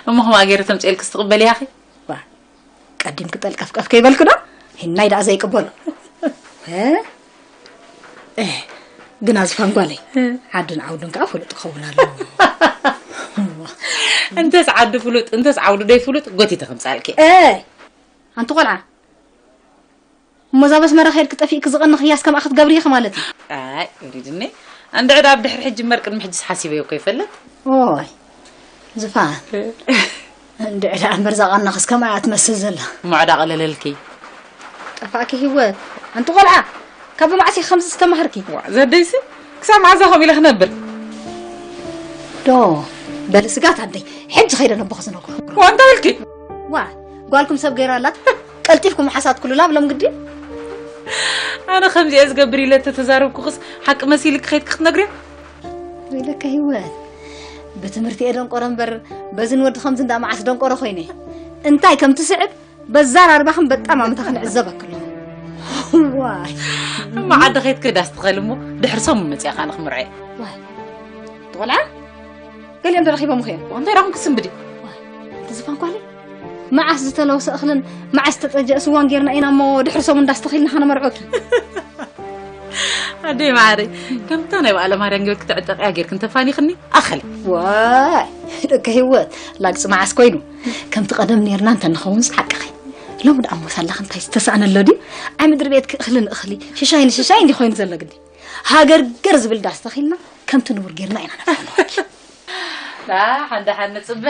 እሞ ከምኣ ገይረ ተምፅኤልክስ ትቕበልያ ኺ? ዋ፣ ቀዲምኪ ጠልቀፍቀፍ ከይበልኪ ዶ? ሂናይ ደኣ ዘይቅበሎ። እ? እ፣ ግና ዝፋን ጓለይ፣ እ። ዓድን ዓውድን ከዓ ፍሉጥ ክኸውን ኣለዎ። እንተስ ዓዲ ፍሉጥ፣ እንተስ ዓውዲ ደይ ፍሉጥ፣ ጎቲተ ከምጻልኪ። እ፣ ኣንቲ ቆልዓ፣ እሞ እዛ በስመራ ከይድኪ ጠፊእኪ ዝቐንኽያስ ከምኣ ክትገብሪ ኢኺ ማለት እዩ? ኣይ፣ ወሪድኒ። እንድዒ ደኣ ኣብ ድሕሪ ሕጂ እምበር ቅድሚ ሕጂስ ሓሲበዮ እኮ ይፈልጥ። ኦይ፣ ዝፋን። እንድዒ ደኣ እምበር እዛ ቐናኽስ ከምኣ እያ ትመስል ዘላ። እሞ ዕዳ ቀለለልኪ። ጠፋእኪ ህይወት። ኣንቲ ቆልዓ፣ ካብ መዓስ ኢኺ ከምዚ ዝተማህርኪ? ዋ፣ ዘደይሲ፣ ክሳብ መዓዝ ከምኡ ኢለ ክነብር? ዶ፣ በሊ ስጋት ኣደይ፣ ሕጂ ከይደ ነቦኺ ዝነግሮ። ዋ፣ እንታይ ኢልኪ? ዋ፣ ጓልኩም ሰብ ገይራ ኣላት። ቀልጢፍኩም ሓሳትኩሉላ ብሎም ግዲ። ኣነ ከምዚኣ ዝገብር ኢለ ተተዛረብኩኽስ ሓቂ መሲልኪ ከይድኪ ክትነግርያ? ወይለከ ህይወት፣ ብትምህርቲ እየ ደንቆረ እምበር በዝን ወዲ ከምዚ እንዳ መዓስ ደንቆረ ኮይነ። እንታይ ከም ትስዕብ በዛ ራርባኽን በጣም ኣመታ ክንዕዘበኪ ኣለኹ። ዋይ። እሞ ዓዲ ከይድኪ ዳስ ትኸሊ እሞ ድሕሪ ሰሙን መፂኣ ከዓ ንክምርዐ። ዋይ። ትቆልዓ? ገሊኦም ተረኺቦም ኸዮም። እንታይ ዳኹም ክስንብዲ? ዋይ። ኣንቲ ዝፋን ኳሊ? መዓስ ዝተለወሰ እኽልን መዓስ ዝተጠጀ ስዋን ጌርና ኢና እሞ ድሕሪ ሰሙን ዳስ ተኺልና ኸነመርዖኪ። ኣደይ ማዕረይ፣ ከምታ ናይ በዓለ ማርያም ጌርኪ ትዕጠቕያ ጌርኪ እንተፋኒኽኒ ኣኸለ። ዋይ፣ ደቂ ህይወት፣ ላግፂ መዓስ ኮይኑ? ከምቲ ቀደም ኔርና እንተንኸውንስ ሓቅኺ። ሎሚ ደኣ እሞ ሳላኺ እንታይ ዝተሳእነ ኣሎ ድዩ? ኣብ ምድሪ ቤትኪ እኽሊ ንእኽሊ፣ ሽሻይ ንሽሻይ እንዲ ኮይኑ ዘሎ ግዲ። ሃገር ገር ዝብል ዳስ ተኺልና ከምቲ ንቡር ጌርና ኢና ነፋንወኪ። ዳ፣ ሓንዳ ሓን ንጽበ።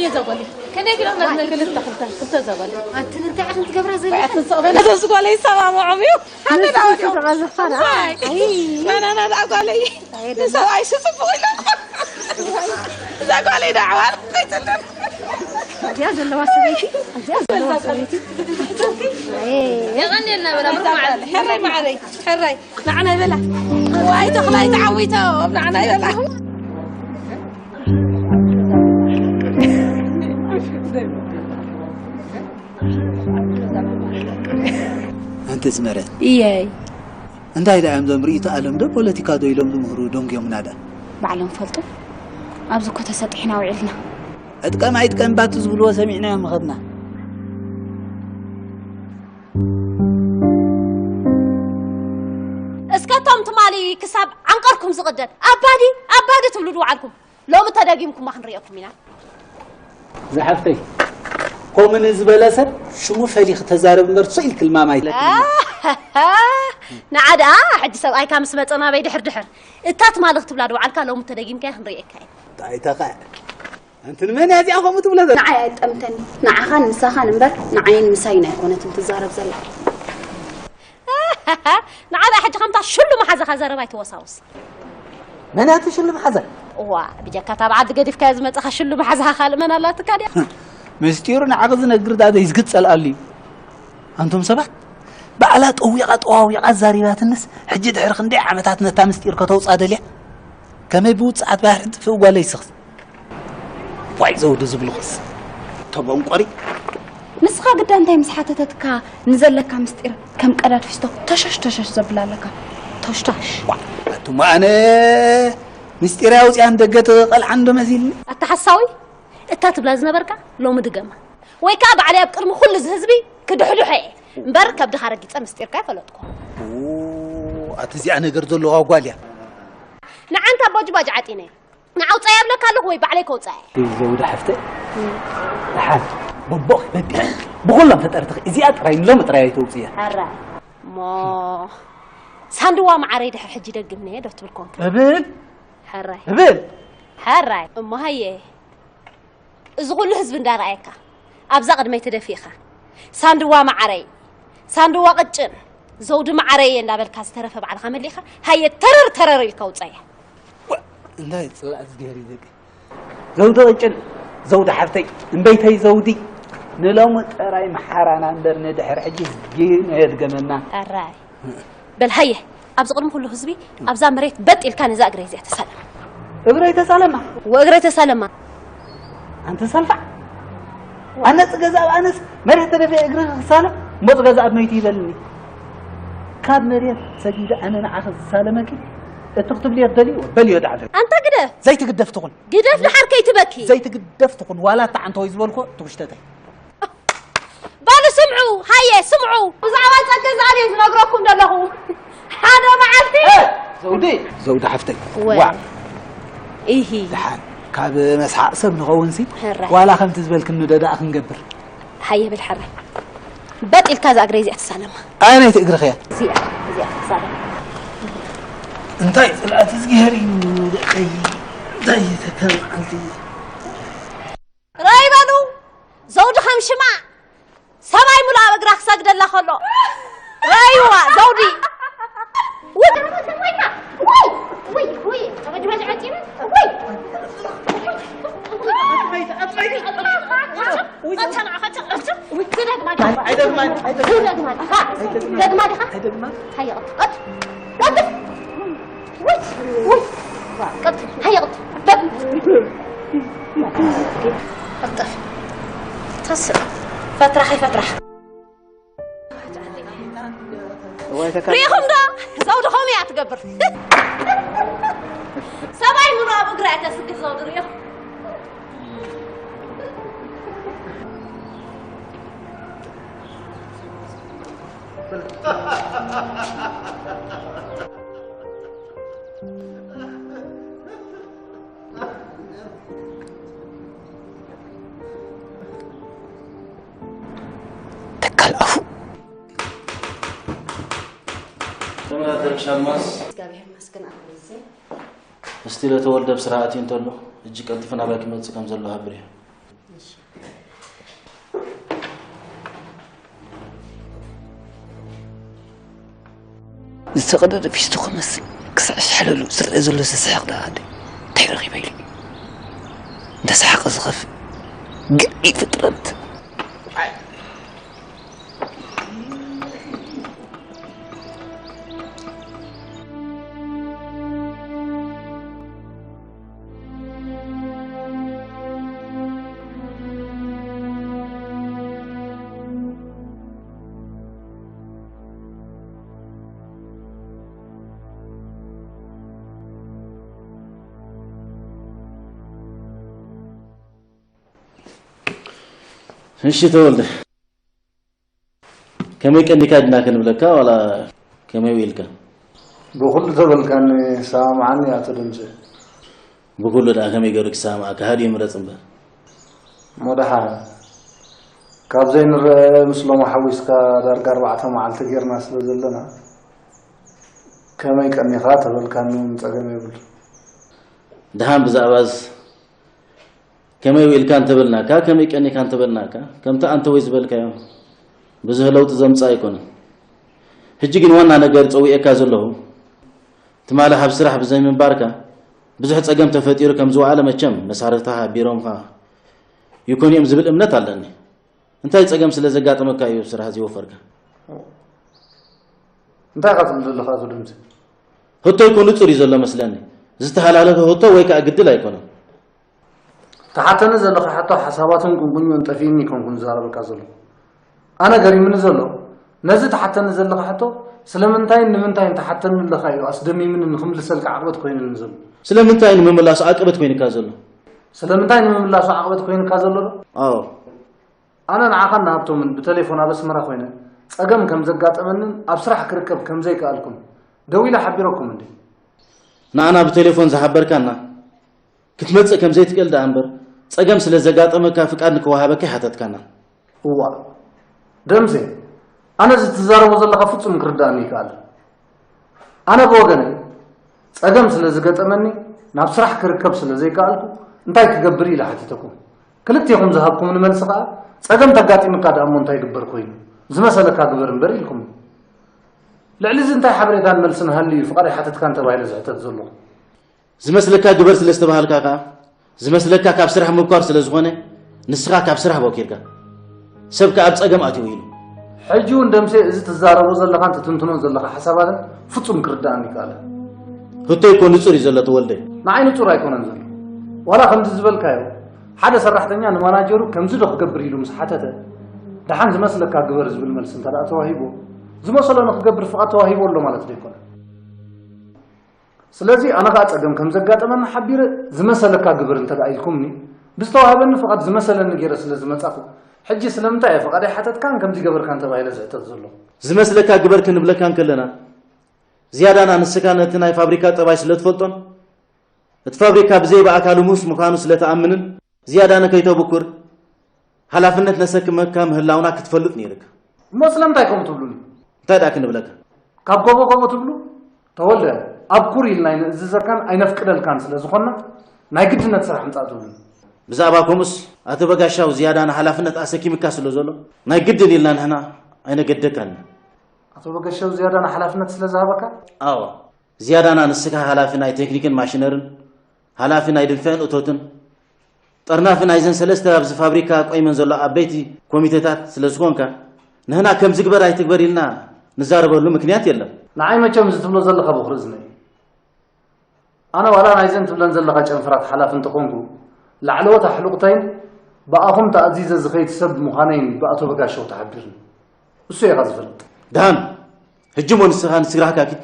እየ ዘጓለይ። ከመይ ኢሎም ናብ ክልተ፣ ክልተ፣ ክልተ ዘጓለይ። ኣንትን እንታይ ኢኽን ትገብራ ዘለኽን? ኣትን ስቕ በል። እዞም ጓለይ ይሰማምዖም እዩ። ሓደ ደኣ ወዲኦም። ስቕ ዝበል ዝኾነ። ኣይ። ኣይ። ናናና ደኣ ጓለይ። ኣይ፣ ደኣ። ንሰብኣይ ስጽቡቕ ኢሎም። እዛ ጓለይ ደኣ ዓዋር ኣይትልም። ኣብዚኣ ዘለዋ ሰበይቲ፣ ኣብዚኣ ዘለዋ ሰበይቲ። ኣይ። የቐንየልና በላ፣ ብሩኽ መዓልቲ። ሕራይ መዓረይ፣ ሕራይ። ንዓና ይበላ። ዋይ ተኽላይ ተዓዊቶም፣ ንዓና ይበላ። ኣንቲ ስመረት። እየይ። እንታይ ደኣ እዮም እዞም ርእይቶ ዓለም ዶ ፖለቲካ ዶ ኢሎም ዝምህሩ ደንጉዮምና ደኣ? ባዕሎም ፈልጡ። ኣብዚ እኮ ተሰጢሕና ውዒልና። እጥቀም ኣይጥቀም ባቲ ዝብልዎ ሰሚዕናዮም ምኸድና። እስከ እቶም ትማሊ ክሳብ ዓንቀርኩም ዝቕደድ ኣባዲ፣ ኣባዲ ትብሉ ድውዓልኩም። ሎሚ ተደጊምኩማ ክንርእየኩም ኢና። ዝሓፍተይ፣ ከምኡ ዝበለ ሰብ ሽሙ ፈሊኺ ተዛረብ እምበር፣ ስቕ ኢልኪ ልማም ኣይትለኪ። ኣሃሃ። ንዓ ደኣ ሕጂ ሰብኣይካ ምስ መጸ ናበይ ድሕር ድሕር። እታ ትማሊ ክትብላ ድውዓልካ ሎሚ ተደጊምካያ ክንርእየካ ኢና። እንታይ ተኸ? ኣንቲ ንመን እያ እዚኣ ከምኡ ትብሎ ዘላ? ንዓይ ኣይጠምተኒ። ንዓኻን ምሳኻን እምበር፣ ንዓይን ምሳይን ኣይኮነትን ትዛረብ ዘላ። ንዓ ደኣ ሕጂ ከምታ ሽሉ መሓዛኻ ዘረባ ኣይትወሳውስ። መን እያ እቲ ሽሉ መሓዛ? እዋ፣ ብጀካ እታ ብዓዲ ገዲፍካዮ ዝመጻኻ ሽሉ መሓዛኻ ካልእ መን ኣላትካ ድያ? ምስጢሩ ንዓኺ ዝነግር ደኣ ዘይዝግት ጸልኣሉ እዩ። ኣንቱም ሰባት፣ ባዕላ ጠዊቓ ጠዋዊቓ ኣዛሪባትንስ፣ ሕጂ ድሕሪ ክንደይ ዓመታት ነታ ምስጢር ከተውጽኣ ደልያ? ከመይ ብውጽዓት ባሕሪ ትጥፍእ ጓለይ ስኽስ? ዋይ ዘውዱ ዝብልኹስ ተበንቆሪ። ንስኻ ግዳ እንታይ ምስ ሓተተትካ ንዘለካ ምስጢር ከም ቀዳድ ፊስቶ ተሸሽ ተሸሽ ዘብላ ኣለካ? ተሽታሽ። ዋ፣ ኣቱም ኣነ ምስጢር ኣውፅያ ንደገ ተቐልዓ እንዶ መሲልኒ። ኣታ ሓሳዊ፣ እታ ትብላ ዝነበርካ ሎሚ ድገማ። ወይ ከዓ ባዕለይ ኣብ ቅድሚ ኩሉ እዚ ህዝቢ ክድሕድሖ እየ። እምበር ከብድኻ ረጊፀ ምስጢርካ ኣይፈለጥኩ። ኦ፣ ኣቲ እዚኣ ነገር ዘለዋ ጓል እያ። ንዓንታ ቦጅባጅ ዓጢነ። ንዓውፃ የብለካ ኣለኹ ወይ ባዕለይ ከውፃ እየ። ዘውዲ ሓፍተይ፣ ደሓን፣ በቦ፣ በቢ፣ ብኹሎም ተጠርትኺ፣ እዚኣ ጥራይ ንሎሚ ጥራይ ኣይተውፅእያ። ሕራይ። እሞ፣ ሳንድዋ መዓረይ ድሕር ሕጂ ደግምኒ እየ ዶ ትብል ኮንክ? እብል። ሕራይ። እብል። ሕራይ። እሞ ሃየ። እዚ ኩሉ ህዝቢ እንዳረኣየካ፣ ኣብዛ ቅድመይ ተደፊእካ፣ ሳንድዋ መዓረይ፣ ሳንድዋ ቅጭን፣ ዘውዲ መዓረይ እየ እንዳበልካ፣ ዝተረፈ ባዕልኻ መሊእኻ፣ ሃየ ተረር ተረር ኢልካ ውፀያ። ዋ፣ እንታይ ጽላእቲ እግዚኣብሔር እዩ ደቂ። ዘውዲ ቅጭን፣ ዘውዲ ሓፍተይ፣ እምበይተይ ዘውዲ፣ ንሎሚ ጥራይ መሓራና እምበር ንድሕር ሕጂ ግን ኣየድገመና። ኣራይ። በል ሃየ፣ ኣብዚ ቅድሚ ኩሉ ህዝቢ፣ ኣብዛ መሬት በጥ ኢልካ ነዛ እግረይ እዚኣ ተሳለማ። እግረይ ተሳለማ? ወእግረይ ተሳለማ። ኣንቲ ሰልፋዕ፣ ኣነ ጽገዛ ኣብ ኣነስ መሬት ተደፊአ እግሪ ክሳለም፣ እሞ ጽገዛ ኣብ መይቱ ይበልኒ። ካብ መሬት ሰጊደ ኣነ ንዓኺ ዝሳለመኪ፣ እቲ ክትብልዮ ትደልይዎ፣ በልዮ ዳዕፈ። ኣንታ ግደፍ! ዘይትግደፍ ትኹን። ግደፍ ደሓር ከይትበኪ። ዘይትግደፍ ትኹን፣ ዋላ እታ ዓንተወይ ዝበልኮ ትውሽተተይ። በሉ ስምዑ፣ ሃየ ስምዑ። ብዛዕባ ጸገ ዝኣል እየ ዝነግረኩም ዘለኹ። ሓደ መዓልቲ። እ፣ ዘውዲ፣ ዘውዲ ሓፍተይ። ወ-፣ ዋዕ። ኢሂ። ደሓን፣ ካብ መስሓቕ ሰብ ንኸውንሲ፣ ሕራይ። ዋላ ከምቲ ዝበልክኒ ዶ ደኣ ክንገብር። ሃየ በል ሕራይ። በጥ ኢልካ እዛ እግረይ እዚኣ ትሳለማ። ኣየነይቲ እግርኺ እያ? እዚኣ፣ እዚኣ ትሳለማ። እንታይ ጽልኣት እግዚኣብሔር እዩ ደቀይ። እንታይ ተከል መዓልቲ። ራይ በሉ፣ ዘውዲ ከም ሽማ ሰብኣይ ሙሉ ኣብ እግራ ክሰግደላ ከሎ። ራይዋ፣ ዘውዲ። ውይ፣ ውይ፣ ውይ፣ ውይ፣ ተበጅበጅ ዐፂነ፣ ውይ። ውይ፣ ውይ። ትደግማ ዲኻ? ኣይደግማን፣ ኣይደግማን። ትደግማ ዲኻ? ሃ? ኣይደግማን። ትደግማ ዲኻ? ኣይደግማን። ሃየ፣ ቀጥ-፣ ቀጥ-፣ ቀጥ-፣ ውይ፣ ውይ። ቀጥ-፣ ሃየ፣ ቀጥ-፣ ቀጥ-፣ ቀልጠፍ። ተስእ። ፈትራ ከይፈትራ። እዋይ፣ ተካ-፣ ሪኢኹም ዶ? ዘውዲ ከምኡ እያ ትገብር። ሰብኣይ ሙሉ ኣብ እግራ እያ ተስግር ዘውዲ ሪኢኹም። ተካል ኣፉ። ተመራተር ሻልማስ። እግዚኣብሔር ይመስገን ኣብ ጊዜ። እስቲ ለተወልደ ብስራሕ ኣትዩ እንተሎ፣ እጅ ቀልጢፉ ናባይ ክመጽእ ከም ዘሎ ሃብርዮ። ዝተቐደደ ፊስቶ ክመስል ክሳዕ ዝሕለሉ ዝረአ ዘሎ ዘስሕቕ ደኣ ኣደ እንታይ ረኺበ ኢሉ እዩ። እንተ ሰሓቐ ዝኸፍእ ግዕ ፍጥረት። እሺ ተወልደ፣ ከመይ ቀኒካ ድና ክንብለካ ዋላ ከመይ ውኢልካ? ብኹሉ ተበልካኒ ሰማምዓኒ ኣቶ ደምሴ። ብኹሉ ደኣ ከመይ ገይሩ ክሰማማዓካ? ሃዲኡ ምረጽ እምበር። እሞ ደሓን፣ ካብ ዘይንረአ ምስ ሎሚ ሓዊስካ ዳርጋ ኣርባዕተ መዓልቲ ጌርና ስለ ዘለና፣ ከመይ ቀኒኻ ተበልካኒ እውን ጸገም የብሉን። ደሓን ብዛዕባስ ከመይ ውኢልካ እንተበልናካ፣ ከመይ ቀኒካ እንተበልናካ፣ ከምቲ ኣንተ ወይ ዝበልካዮ ብዙሕ ለውጢ ዘምጽእ ኣይኮነን። ሕጂ ግን ዋና ነገር ጸዊኤካ ዘለኹ፣ ትማሊ ካብ ስራሕ ብዘይምንባርካ ብዙሕ ጸገም ተፈጢሩ ከም ዝወዓለ መቸም መሳርሕትኻ ሓቢሮምኻ ይኮኑ እዮም ዝብል እምነት ኣለኒ። እንታይ ጸገም ስለ ዘጋጠመካ እዩ ስራሕ ዘይወፈርካ? እንታይ ኢኻ ትብል ዘለኻ ኣቶ ደምሴ? ህቶ ይኮ ንጹር እዩ ዘሎ መስለኒ። ዝተሓላለኸ ህቶ ወይ ከኣ ግድል ኣይኮነን። ተሓተኒ ዘለኻ ሕቶ ሓሳባትን ቁንቁንዮን ጠፊእኒ ይኮንኩን ዝዛረበካ ዘለኹ። ኣነ ገሪምኒ ዘሎ፣ ነዚ ተሓተኒ ዘለኻ ሕቶ ስለምንታይን ንምንታይን ተሓተኒ ኣለኻ ኢሉ ኣስደሚምኒ ንኽምልሰልካ ዓቕበት ኮይኑኒ ዘሎ። ስለምንታይ ንምምላሱ ዓቀበት ኮይንካ ዘሎ? ስለምንታይ ንምምላሱ ዓቕበት ኮይንካ ዘሎ ዶ? ኣዎ። ኣነ ንዓኻን ንሃብቶምን ብተሌፎን ኣብ ኣስመራ ኮይነ ጸገም ከም ዘጋጠመንን ኣብ ስራሕ ክርከብ ከም ዘይከኣልኩን ደዊለ ሓቢረኩም እንዴ? ንኣና ብቴሌፎን ዝሓበርካና ክትመጽእ ከም ዘይትክእል ደኣ እምበር፣ ጸገም ስለ ዘጋጠመካ ፍቃድ ንክወሃበካ ኣይሓተትካናን። እዋእ ደምሴ፣ ኣነ እዚ ትዛረቦ ዘለኻ ፍጹም ክርድኣኒ ይከኣል። ኣነ ብወገነይ ጸገም ስለ ዝገጠመኒ ናብ ስራሕ ክርከብ ስለ ዘይከኣልኩ እንታይ ክገብር ኢለ ሓቲተኩም። ክልቴኹም ዝሃብኩምኒ መልሲ ከኣ ጸገም ተጋጢምካ ደኣ እሞ እንታይ ይግበር ኮይኑ? ዝመሰለካ ግበር እምበር ኢልኩምኒ። ልዕሊ እዚ እንታይ ሓበሬታን መልስን ሃልዩ እዩ ፍቓድ ኣይሓተትካን ተባሂለ ዝሕተት ዘለኹ? ዝመስለካ ግበር ስለ ዝተባሃልካ ከኣ፣ ዝመስለካ ካብ ስራሕ ምብኳር ስለ ዝኾነ፣ ንስኻ ካብ ስራሕ ቦኪርካ። ሰብ ከኣ ኣብ ጸገም ኣትዩ ኢሉ። ሕጂ እውን ደምሴ፣ እዚ ትዛረቦ ዘለኻን ትትንትኖን ዘለኻ ሓሳባትን ፍጹም ክርድኣኒ ይከኣል። ህቶ እኮ ንጹር እዩ ዘሎ ተወልደ። ንዓይ ንጹር ኣይኮነን ዘሎ። ዋላ ከምዚ ዝበልካዮ፣ ሓደ ሰራሕተኛ ንማናጀሩ ከምዚ ዶ ክገብር ኢሉ ምስ ሓተተ፣ ደሓን ዝመስለካ ግበር ዝብል መልሲ እንተ ደኣ ተዋሂቦ፣ ዝመሰሎ ንክገብር ፍቓድ ተዋሂቦ ኣሎ ማለት ዶ ኣይኮነን? ስለዚ ኣነ ኸኣ ጸገም ከም ዘጋጠመኒ ሓቢረ፣ ዝመሰለካ ግበር እንተ ደኣ ኢልኩምኒ፣ ብዝተዋህበኒ ፍቓድ ዝመሰለኒ ገይረ ስለ ዝመጻኹ፣ ሕጂ ስለምንታይ እየ ፍቓደይ ሓተትካን ከምዚ ገበርካን ተባሂለ ዝሕተት ዘለኹ? ዝመስለካ ግበር ክንብለካ እንከለና፣ ዝያዳና ንስኻ ነቲ ናይ ፋብሪካ ጠባይ ስለ ትፈልጦን፣ እቲ ፋብሪካ ብዘይ ብኣካሉ ሙስ ምዃኑ ስለ ትኣምንን፣ ዝያዳ ንከይተብኩር፣ ሓላፍነት ነሰክመካ ምህላውና ክትፈልጥ ነይርካ። እሞ ስለምንታይ ከምኡ ትብሉኒ? እንታይ ደኣ ክንብለካ? ካብ ጎቦ ጎቦ ትብሉ? ተወልደ፣ ኣብ ኩር ኢልና ኣይንእዝዘካን ኣይነፍቅደልካን ስለ ዝኾንና፣ ናይ ግድነት ስራሕ ምጻእ ትብሉኒ። ብዛዕባ ከምኡስ፣ ኣቶ በጋሻው ዝያዳ ንሓላፍነት ኣሰኪምካ ስለ ዘሎ፣ ናይ ግድን ኢልና ንሕና ኣይነገደካን። ኣቶ በጋሻው ዝያዳ ንሓላፍነት ስለ ዝሃበካ? ኣዎ። ዝያዳና ንስኻ ሓላፊ ናይ ቴክኒክን ማሽነርን፣ ሓላፊ ናይ ድንፍዕን እቶትን፣ ጠርናፊ ናይዘን ሰለስተ ኣብዚ ፋብሪካ ቆይመን ዘሎ ዓበይቲ ኮሚቴታት ስለ ዝኾንካ፣ ንህና ከምዚ ግበር ኣይትግበር ኢልና ንዛረበሉ ምክንያት የለን። ንዓይ መቸም እዚ ትብሎ ዘለኻ በኹሪ እዝነይ። ኣነ ዋላ ናይዘን ትብለን ዘለኻ ጨንፈራት ሓላፊ እንተኾንኩ፣ ላዕለዎት ኣሕሉቕተይን ብኣኹም ተኣዚዘ ዝኸይድ ሰብ ምዃነይን ብኣቶ በጋሻው ተሓቢርኒ። እሱ ኢኻ ዝፈልጥ። ደሓን፣ ሕጂ እሞ ንስኻ ንስራሕካ ኪድ።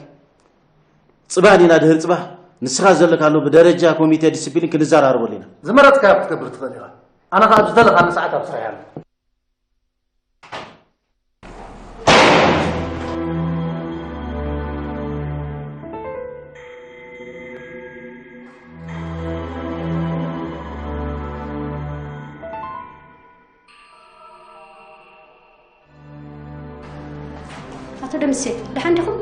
ጽባሕ ዲና ድህር ጽባሕ ንስኻ ዘለካሉ ብደረጃ ኮሚቴ ዲስፕሊን ክንዘራረበሉ ኢና። ዝመረጽካዮ ክትገብር ትኽእል ኢኻ። ኣነ ኸኣ ኣብ ዝደለኻኒ ሰዓት ኣብ ስራሕ እየ ኣለኹ። ኣቶ ደምሴ፣ ደሓን ዲኹም?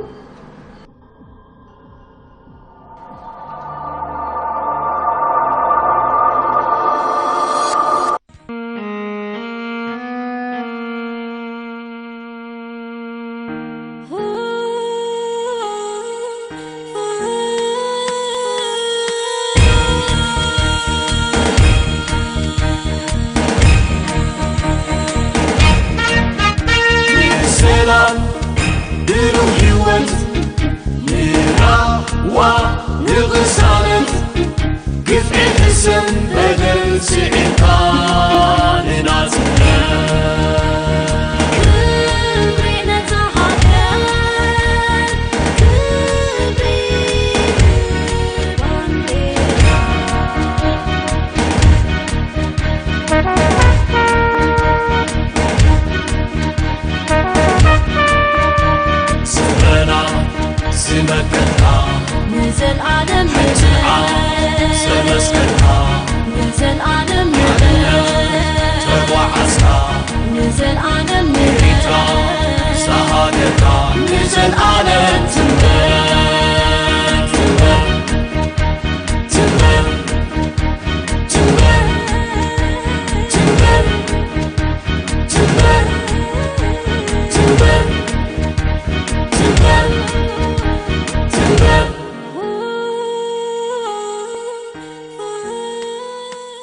ንዘልኣለም ንዘልኣለም ንዘልኣለም ንዘልኣለም ንዘልኣለም ንዘልኣለም